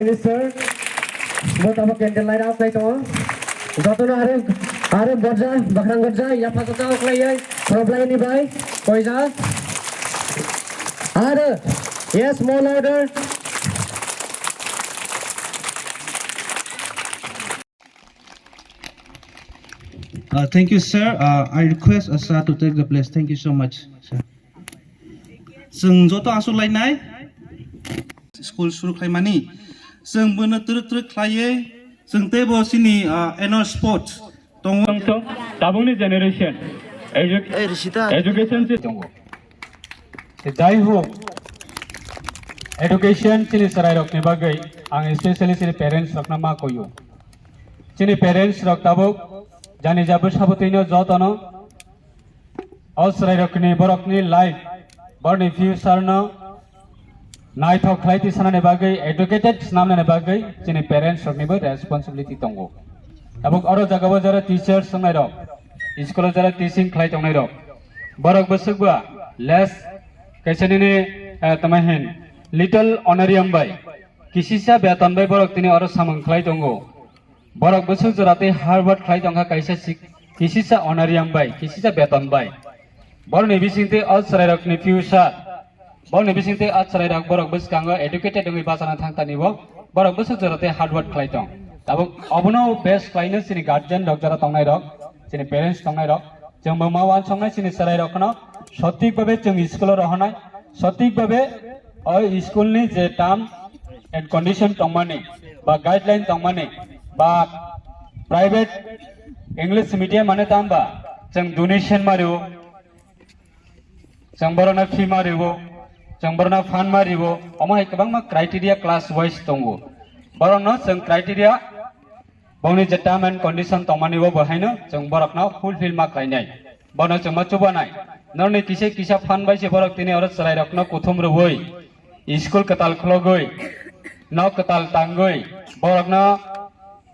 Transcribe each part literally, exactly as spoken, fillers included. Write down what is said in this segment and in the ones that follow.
Minister, bo tabuk candle light off khai tongo. Jotono aro, aro borja, bakrang borja, yapha jata off khlaiwi, khoroplai ni bai, koija. Aro, yes, more louder. Uh, thank you, sir. Uh, I request Asha to take the place. Thank you so much, sir. Chwng joto aswk lainai school suru khlaimani, chwng bono twrwk twrwk khlaiwi chwng teibo chini, ah, annual sports tongo. Tabukni generation edu-, education se tongo. Jai hok, education chini chwrairokni bagwi ang especially chini parents rokno ma koyo. Chini parents rok tabuk jani jabwi sabotwino jotono o chwrairokni borokni life, borokni future no naithok khlai twi sanani bagwi, educated swnamnani bagwi chini parents roknibo responsibility tongo. Tabuk oro jagao jara teachers wngnairok, school o jara teaching khlai tongnairok, borok bwswkba less kaisa nini, eh, tamo hin, little honorarium bai, kisisa beton bai borok tini oro samung khlai tongo. Borok bwswk jora tei hard work khlai tongkha kaisa sik-, kisisa honorarium bai, kisisa beton bai. Borokni bisingtwi o chwrairokni future, borokni bisingtwi o chwrairok borok bwskango educated wngwi bachana thangtani bo, borok bwswk jora tei hard work khlai tong. Tabuk obono base khlaino chini guardian rok jora tongnairok, chini parents tongnairok, chwngbo ma uansuknai chini chwrairokno sothik babe chwng school o rohornai, sothik babe o school ni je term and condition tongmani ba guideline tongmani ba private English medium mane tamba chwng donation ma rio, chwng borokno fee ma rio, chwng borokno fund ma rio, omo hai kwbangma criteria class wise tongo. Borokno chwng criteria bongni je term and condition tongmani bo bo haino chwng borokno fulfill ma khlainai. Bono chwngma chubanai. Norni kisa kisa phan bai se borok tini oro chwrairokno kuthum rwui, school kwtal khlogwi, nok kwtal tangwi, borokno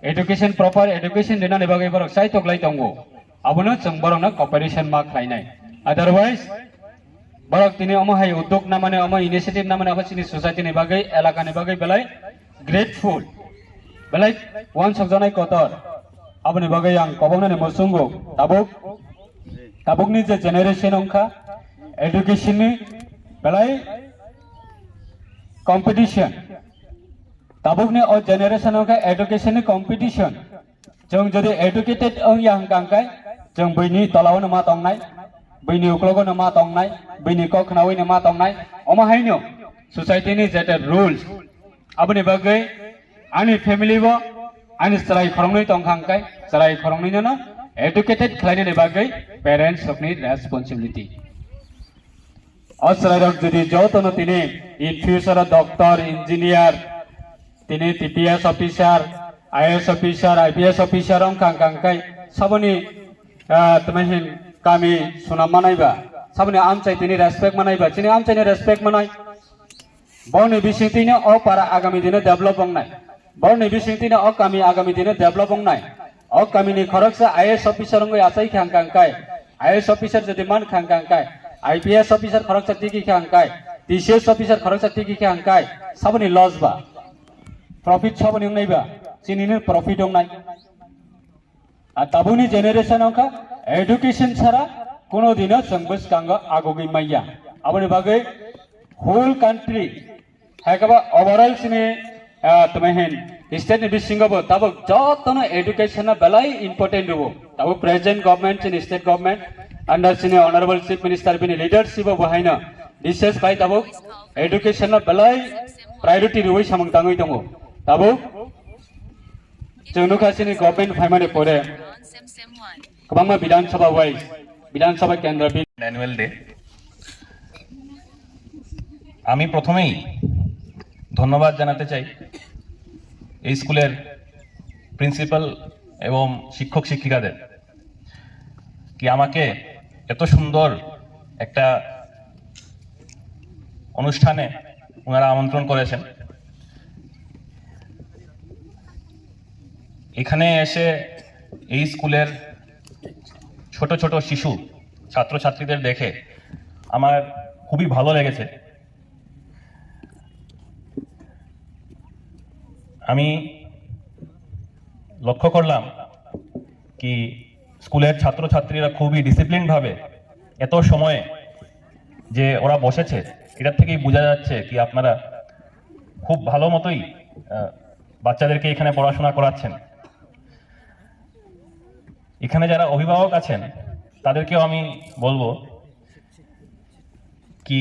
education, proper education rinani bagwi borok chaitok lai tongo. Abono chwng borokno cooperation ma khlainai. Otherwise, borok tini omo hai uddog namani, omo initiative namani, omo chini society ni bagwi, elaka ni bagwi belai grateful, belai uansukjaknai kotor. Aboni bagwi ang koboknani muchungo tabuk, tabukni je generation wngkha, education ni belai competition. Tabukni o generation wngkha education ni competition. Chwng jodi educated wngya hwnkha hwnkhe, chwng buini tolao no ma tongnai, buini uklogo no ma tongnai, buini kok khnaui no ma tongnai, omo haino society ni jete rules, aboni bagwi ani family bo ani chwrai khoroknwi tongkha hwnkhe, chwrai khoroknwino no educated khlainani bagwi parents rokni responsibility. O chwrairok jodi jotono tini in future o doctor, engineer, tini T P S officer, I A S officer, I P S officer wngkha hwnkha hwnkhe saboni, ah, tamo hin kami swnam manaiba, saboni amchai tini respect manaiba, chini amchaini respect manai. Boni bisingtwino o para agami dino develop wngnai. Boni bisingtwino o kami agami dino develop wngnai. O kamini khoroksa I A S officer wngwi achai kha hwnkha hwnkhe, I A S officer jodi man kha hwnkha hwnkhe, I P S officer khoroksa tigi kha hwnkhe, T C S officer khoroksa tigi kha hwnkhe, saboni loss ba? Profit saboni wngnai ba? Chinino profit wngnai. Ar tabukni generation wngkha education chara kuno dino chwng bwskango agugwi manya. Aboni bagwi whole country, hai khe ba overall chini, ah, tamo hin state ni bisingo bo tabuk jotono education no belai important rwo. Tabuk present government, chini state government under chini honorable chief minister bini leadership o bo haino bises khai tabuk education no belai priority rwui samung tangwi tongo. Tabuk chwng nukha chini government phaimani pore kwbangma Bidhan Sabha wise, Bidhan Sabha kendra bi- Annual day. আমি প্রথমেই ধন্যবাদ জানাতে চাই এই স্কুলের প্রিন্সিপাল এবং শিক্ষক শিক্ষিকাদের, কি আমাকে এত সুন্দর একটা অনুষ্ঠানে ওনারা আমন্ত্রণ করেছেন। এখানে এসে এই স্কুলের ছোট ছোট শিশু ছাত্রছাত্রীদের দেখে আমার খুবই ভালো লেগেছে। আমি লক্ষ্য করলাম কি স্কুলের ছাত্রছাত্রীরা খুবই ডিসিপ্লিন ভাবে এত সময় যে ওরা বসেছে, এটার থেকেই বোঝা যাচ্ছে কি আপনারা খুব ভালো মতোই আহ, বাচ্চাদেরকে এখানে পড়াশোনা করাচ্ছেন। এখানে যারা অভিভাবক আছেন, তাদেরকেও আমি বলবো কি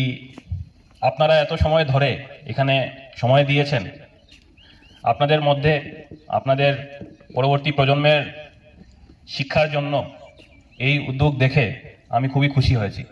আপনারা এত সময় ধরে এখানে সময় দিয়েছেন, আপনাদের মধ্যে আপনাদের পরবর্তী প্রজন্মের শিক্ষার জন্য এই উদ্যোগ দেখে আমি খুবই খুশি হয়েছি।